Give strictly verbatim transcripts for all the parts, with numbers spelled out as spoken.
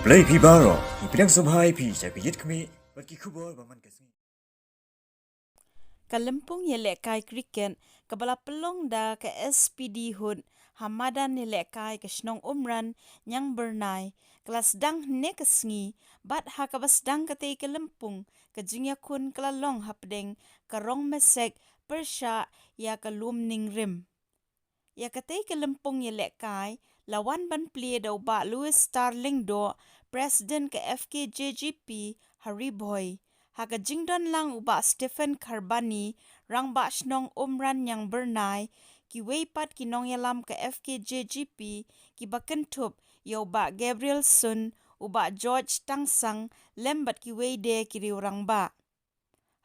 Khublei phi baroh, ngi pdiang sngewbha ïa phi sha ka Ïit Khmih bad ki khubor ba man ka sngi. Ka lympung ïalehkai cricket kaba la pynlong da ka S P D Hood ha madan ïalehkai ka shnong Umran Ñiangbyrnai ka la sdang hynne ka sngi, bad ha kaba sdang katei ka lympung ka jingïakhun ka la long hapdeng ka Rongmasek pyrshah ïa ka Lumningrim. Ïa katei ka lympung ïalehkai la wan ban plie da u Bah Louis Star Lyngdoh, President ka F K J G P ha Ri Bhoi, ha ka jingdon lang u Bah Stephen Kharbani, Rangbah Shnong Umran Ñiangbyrnai, kiwei pat ki nongïalam ka F K J G P kiba kynthup ïa u Bah Gabriel Sun, u Bah George Tangsang lem bad kiwei de ki riew rangbah.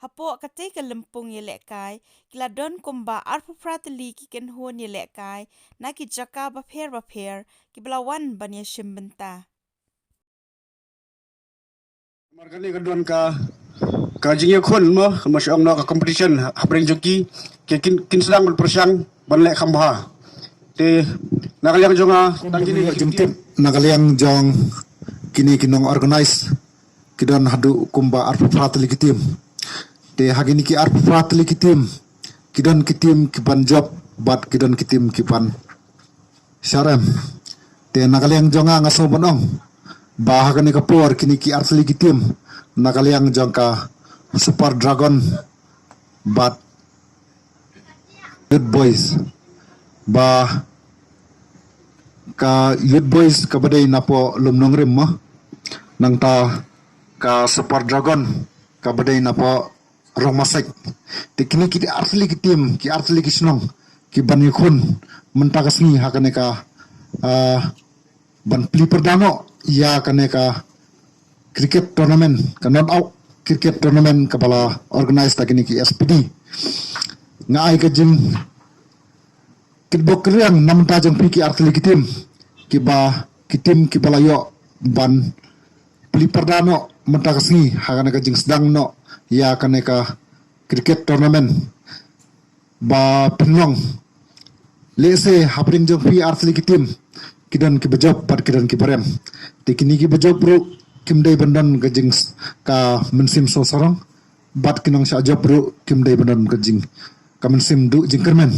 Hapoh katei ka lympung ïalehkai ki la don kumba arphew phra tylli ki kynhun ïalehkai na ki jaka bapher bapher kiba la wan ban ïashim bynta. Namar kane ka don ka, ka jingïakhun mo, ka ma shong noh ka competition hapdeng jong ki, ki kin, kin sdang ban pyrshang ban leh kham bha. Te na ka liang jong nga tang kine ki jingtip, na ka liang jong kine ki nong organize, ki don haduh kumba arphew phra tylli ki team. Te ha kine ki arphew phra tylli ki team, ki don ki team ki ban jop bad ki don ki team ki ban sharem. Te na ka liang jong nga, nga sngew ban ong ba ha kane ka por kine ki artylli ki team, na ka liang jong ka Super Dragon bad Youth Boys, ba ka Youth Boys kaba dei napoh Lumnongrim mo, nangta ka Super Dragon kaba dei napoh Rongmasek. Te kine ki artylli ki team, ki artylli ki shnong ki ban ïakhun mynta ka sngi ha kane ka, ah, ban plie pyrda noh ïa kane ka cricket tournament, ka knockout cricket tournament kaba la organize da kine ki S P D. Nga ai ka jing kitbok kyrïang na bynta jong phi ki artylli ki team, kiba, ki team kiba la ïoh ban plie pyrda noh mynta ka sngi ha kane ka jingsdang noh ïa kane ka cricket tournament ba pynlong. Lehse hapdeng jong phi artylli ki team ki don kiba jop bad ki don kiba rem. Te kine kiba jop ruh kim dei ban don ka jing, ka mynsiem sngewsarong, bad ki nong shah jop ruh kim dei ban don ka jing, ka mynsiem duh jingkyrmen.